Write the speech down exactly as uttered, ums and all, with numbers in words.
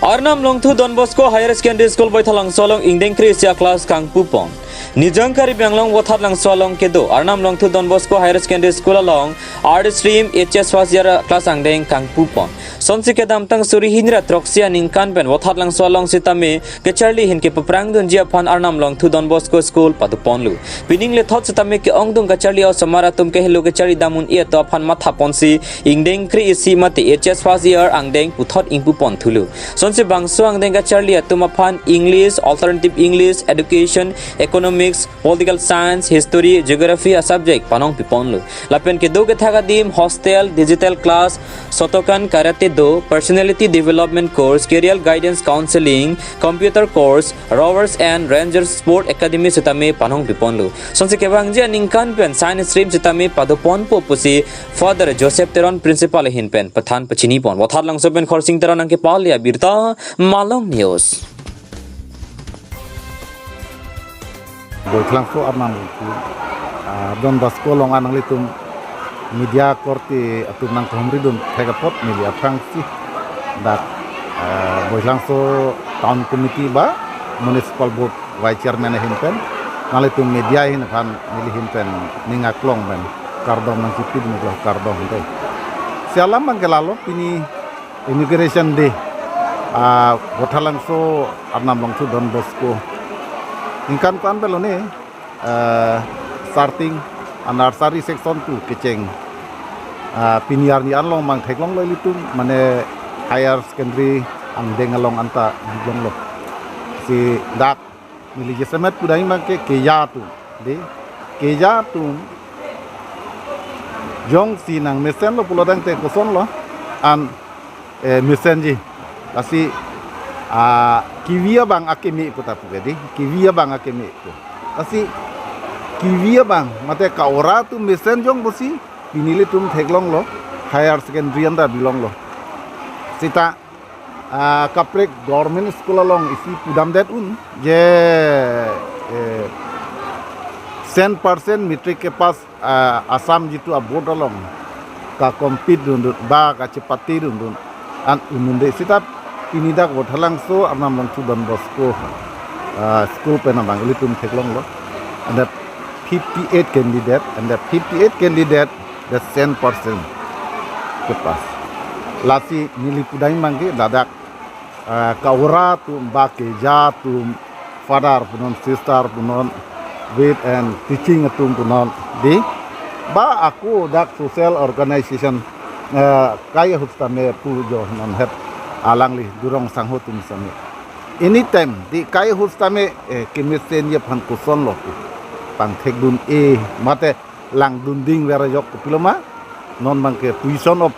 Arnam Longthu Don Bosco Higher Secondary School Boithalangso along ingdeng kre-isi a-class kangpupon. Nijang Karbi Anglong Vothatlangso along kedo Arnam Longthu Don Bosco Higher Secondary School along Art Stream H S first year class angdeng kangpupon. Sonsi kedamtang suri hini ra throksi aningkan pen Vothatlangso along sitame kacharli ahin kepaprang dunji aphan Arnam Longthu Don Bosco School padoponlo. Pining lethot sitame ke-ongdung kacharli osomar atum kehelo kacharli damun-e atum aphan mathaponsi ingdeng kre-isi mate H S first year angdeng puthot ingpupon thulo. Sonsi bangso angdeng kacharli atum aphan English, Alternative English, Education, Economics, Political Science, History, Geography a-subject panong piponlo. Lapen kedo kethak adim hostel, digital class, Shotokan Karate Do, Personality Development Course, Career Guidance Counseling, Computer Course, Rovers and Rangers Sport Academy sitame panong piponlo. Sonsi kevangji aningkan pen Science Stream sitame padoponpo pusi Father Joseph Teron Principal ahin pen pathan pachinipon. Vothatlangso pen Khorsing Teron nangkepale abirta, Malong News. Boithalangso Arnam Longthu, ah, Don Bosco along an nanglitum media korte atum nangkehumri dun thek apot neli aphrangsi dak, ah, Boithalangso Town Committee ba Municipal Board Vice Chairman ahin pen nanglitum media ahin aphan neli ahin pen ning aklong pen kardom nangchipidun lo, kardom dei. Si alam abang ke lalo, pini inauguration day, ah, Boithalangso Arnam Longthu Don Bosco. Ningkan ko-an pen lo ne, ah, starting a-nursery section pu kecheng, ah, pini arni an along abang theklonglo ilitum, mane higher secondary angdeng along anta biglonglo. Si dak neli jasemet pudam abang ke keja atum, dei, keja atum jongsi nangmesenlo pulotangte kosonlo an, eh, mesenji. Lasi, ah, kevi abang akeme pu ta pu ke, dei, kevi abang akeme pu. Lasi kevi abang mate ka-ora atum mesen jong pusi pini ilitum theklonglo, higher secondary anta biglonglo. Sita, ah, kaprek government school along isi pudamdet un je, eh, cent percent matric ke pass, ah, Assam jitu a-board along ka-compete dundun ba kachepate dundun an un-un dei. Sita pini dak Boithalangso Arnam Longthu Don Bosco, ah, school pen abang ilitum theklonglo. And the fifty-eight candidate, and the fifty-eight candidate, the cent percent ke pass. Lasi neli pudam abang ke ladak, ah, ka-ora atum ba keja atum, father punon, sister punon, with and teaching atum punon, dei, ba ako dak social organization, eh, kai ahut sitame pu jo non het alangli durong sangho atum sitame. Anytime, dei, kai ahut sitame, eh, kemesenji aphan kosonlo pu pangthekdun-e mate langdunding vera jok kopilo ma, non abang ke position of